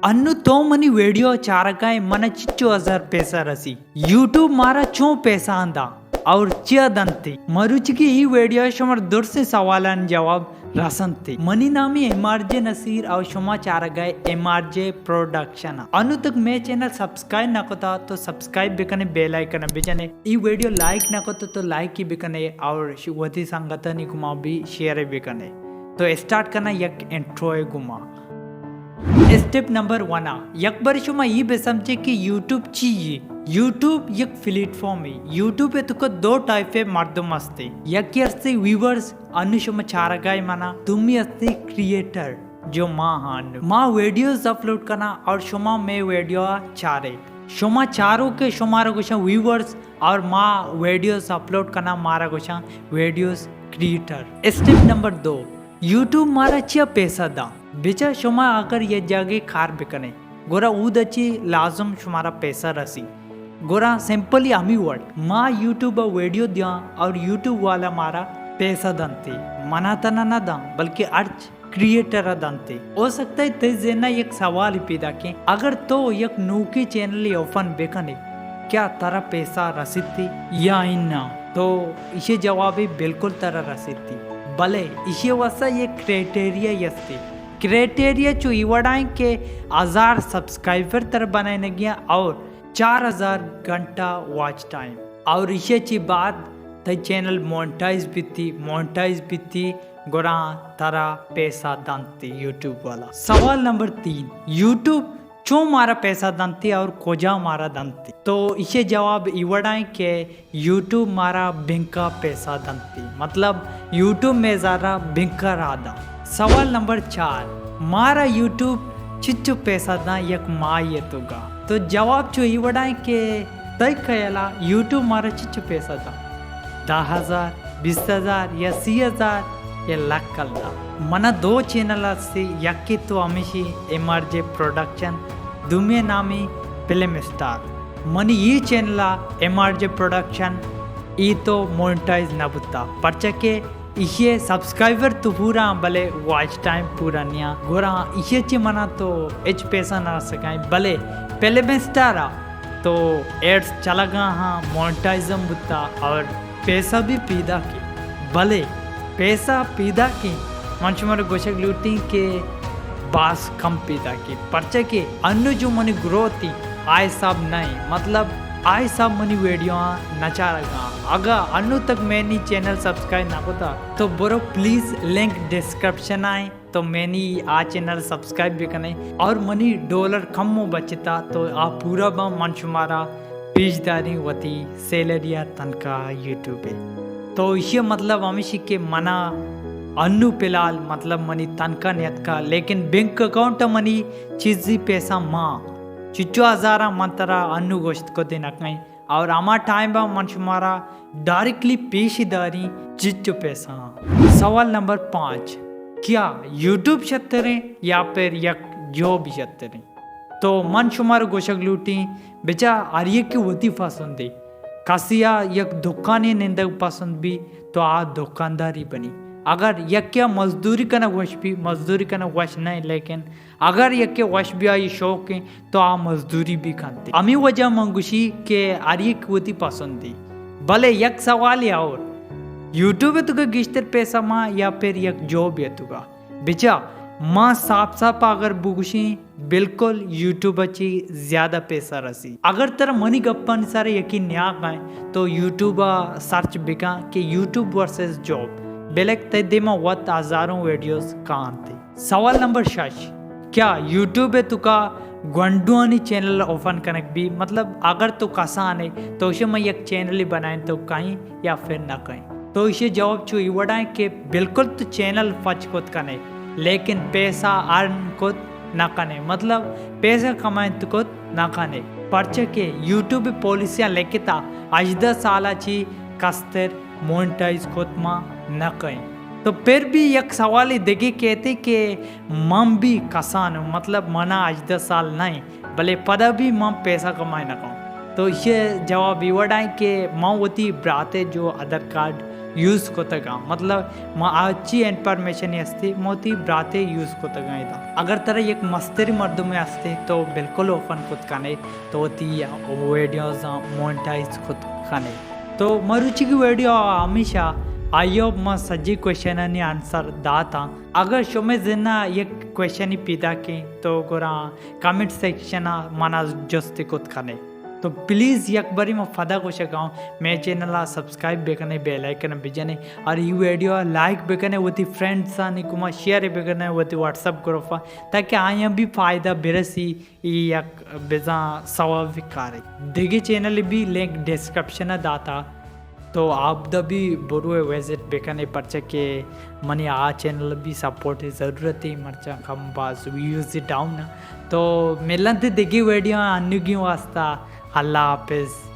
انو تو منی ویڈیو چارگائے، منا چچو ہزار پیسہ رسی؟ یوٹیوب مارا چون پیسہ آندا اور چیا دنتی؟ مروچی کی ای ویڈیو شمار درسیں سوالان جواب رسنتی۔ منی نامی ایم آر جے نصیر اور شما چارگائے ایم آر جے پروڈکشن۔ انو تک میں چینل سبسکرائب نہ کتا تو سبسکرائب بکنے، بیل آئیکن بجنے۔ ای ویڈیو لائک نہ کتا تو لائک ہی بکنے اور ش-، وتی سنگتانی گما بھی شیئر بکنے۔ تو اسٹارٹ کنا یک انٹرو گما۔ اسٹیپ نمبر ون آ، یک بار شما ای بہ سمجھے کہ یوٹیوب چی یے؟ یوٹیوب یک پلیٹ فارم ہے۔ یوٹیوب ء توکا دو ٹائپ ء مردم ہستے، یکی ہستے ویورز، انو شما چارگائے منا، دومی ہستے کریئٹر، جو ما ہاں۔ ما ویڈیوز اپلوڈ کنا اور شما مے ویڈیو آ چارے۔ شما چارو کہ شمارا گوشاں ویورز اور ما ویڈیوز اپلوڈ کنا مارا گوشاں ویڈیوز کریئٹر۔ اسٹیپ نمبر دو، یوٹیوب مارا چیا پیسہ دا؟ بچا شما اگر یہ جاگے کار بکنے، گورا اود چی لازم شمارا پیسہ رسی۔ گورا سمپلی ہمی وڑ ما یوٹیوب ء ویڈیو دیاں اور یوٹیوب والا مارا پیسہ دنتی، منا تنا نہ داں بلکہ ہرچ کریئٹر ء دنتی۔ ہو سکتا ہے تئی ذہن ء یک سوال پیدا کیں، اگر تو یک نوکی چینل اوپن بکنے، کیا ترا پیسہ رسیتی یا اناں؟ تو ایشی جواب بالکل ترا رسیتی، بلے ایشی واسطہ یک کرائٹیریا ہستی۔ کرائٹیریا چو ای وڑائیں کہ ہزار سبسکرائبر تر بنائینگیاں اور چار ہزار گھنٹہ واچ ٹائم، اور ایشی چی بعد تئی چینل مونٹائز بیتی، مونٹائز بیتی، گڑا ترا پیسہ دنتی یوٹیوب والا۔ سوال نمبر تین، یوٹیوب چون مارا پیسہ دنتی اور کجا مارا دنتی؟ تو ایشی جواب ای وڑائیں کہ یوٹیوب مارا بینکا پیسہ دنتی، مطلب یوٹیوب مے زارا بینکا را دا۔ سوال نمبر چار، مارا یوٹیوب چچو پیسہ داں یک ماہی توکا؟ تو جواب چو ای وڑائیں کہ تئی خیالا یوٹیوب مارا چچو پیسہ داں؟ دہ ہزار، بیست ہزار یا سی ہزار یا لکھ کلدار؟ منا دو چینل ہستی، یکی تو ہمیشی ایم آر جے پروڈکشن، دومی نامی فلم اسٹار۔ منی ای چینل ء ایم آر جے پروڈکشن ای تو مونٹائز نہ بوتا، پرچہ کہ ایشی سبسکرائبر تو پورا آں، بلے واچ ٹائم پورا نیاں۔ گڑا ایشی چی منا تو ہچ پیسہ نہ رسگائیں، بلے فلم اسٹار ء تو ایڈز چلگا ہاں، مونٹائز ہم بوتا اور پیسہ بھی پیدا کی، بلے پیسہ پیدا کی من شمارا گوشگ لوٹیں کہ باز کم پیدا کی، پرچہ کہ انو جو منی گروتھی آ حساب نہ ایں، مطلب آ حساب منی ویڈیو آں نہ چارگا۔ اگا انو تک میں نی چینل سبسکرائب نہ کتا تو برو پلیز لنک ڈسکرپشن آئیں۔ تو منی آ چینل سبسکرائب بکنے اور منی ڈالر کمو بچتا تو آ پورا باں من شمارا پیش داریں وتی سیلری ء تنخواہ یوٹیوب ء۔ تو ایشی مطلب ہمیشی کہ منا انو فی الحال مطلب منی تنخواہ نیتکا، لیکن بینک اکاؤنٹ ء منی چیزی پیسہ ماں چچو ہزاراں من ترا انو گوشت کتے نہ کئیں۔ اور ہما ٹائم با من شمارا ڈائریکٹلی پیش داریں چچو پیسہ۔ سوال نمبر پانچ، کیا یوٹیوب شتریں یا پھر یک جاب شتریں؟ تو من شمارا گوشگ لوٹیں، بچا ہر یکی وتی پسندے۔ کسی آ یک دکانے نندگ پسند بی تو آ دکانداری بنی۔ اگر یکیا مزدوری کنگ وش بی، مزدوری کنگ وش نہ، لیکن اگر یکے وش بی آئی شوق ایں تو آ مزدوری بھی کنت۔ ہمے وجہ من گوشی کہ ہر یک وتی پسندی۔ بلے یک سوالے اور، یوٹیوب ء توکا گیشتر پیسہ ماں یا پھر یک جاب ء توکا؟ بچا ما صاف صاف اگر بگوشیں، بالکل یوٹیوب ء چی زیادہ پیسہ رسی۔ اگر ترا منی گپانی سر یقین نیاگ ء تو یوٹیوب ء سرچ بکن کہ یوٹیوب ورسز جاب، بلک تئی دیما وت ہزاروں ویڈیوز کانت۔ سوال نمبر شش، کیا یوٹیوب ء توکا گونڈوانی چینل اوپن کنگ بی؟ مطلب اگر تو کسانے تو گوشے من یک چینلے بنائیں تو کئیں یا پھر نہ کئیں؟ تو ایشی جواب چو ای وڑائیں کہ بالکل تو چینل پچ کت کنے لیکن پیسہ ارن کت نہ کنے، مطلب پیسہ کمائنت کت نہ کنے، پرچہ کہ یوٹیوب پالیسیاں لکھتا ہژدہ سالا چی کستر مونٹائز کت ما نہ کئیں۔ تو پھر بھی یک سوالے دگہ کیتے کہ من بھی کسان اوں، مطلب منا ہژدہ سال نہ ایں، بلے پدا بھی من پیسہ کمائے نہ کن۔ تو ایشی جواب ای وڑائیں کہ من وتی براتے جو آدھار کارڈ یوز کتگاں، مطلب ما آ چی انفارمیشن ہستی ما وتی براتے یوز کتگاں ادا۔ اگر ترا یک مستری مردمے ہستی تو بالکل اوپن کت کنے، تو وتی ویڈیوزاں مونیٹائز کت کنے۔ تو مروچی کی ویڈیو ہمیشہ، آئی ہوپ ما سجی کوشچنانی آنسر داتاں۔ اگر شمے ذہنا یک کوشچنی پیدا کیں تو گڑا کمنٹ سیکشنا منا جستی کت کنے۔ تو پلیز یک بری ما پدا گوشگاؤں، مے چینل ءَ سبسکرائب بکنے، بیل آئیکن بجنے اور ای ویڈیو ءَ لائک بکنے، وتی فرینڈز آنی گوما شیئر بکنے، وتی واٹس ایپ گروپ ءَ، تاکہ آیاں بھی فائدہ برسی۔ ای یک بزاں ثواب کارے۔ دیگی چینل بھی لنک ڈسکرپشن ءَ داتا، تو آپ دا بھی بروے وزٹ بکنے، پرچہ کہ منی آ چینل بھی سپورٹ ضرورت ہے، مرچاں کم باز ویوز ڈاؤن۔ تو ملنت دیگی ویڈیو انوگی واسطہ، اللہ حافظ۔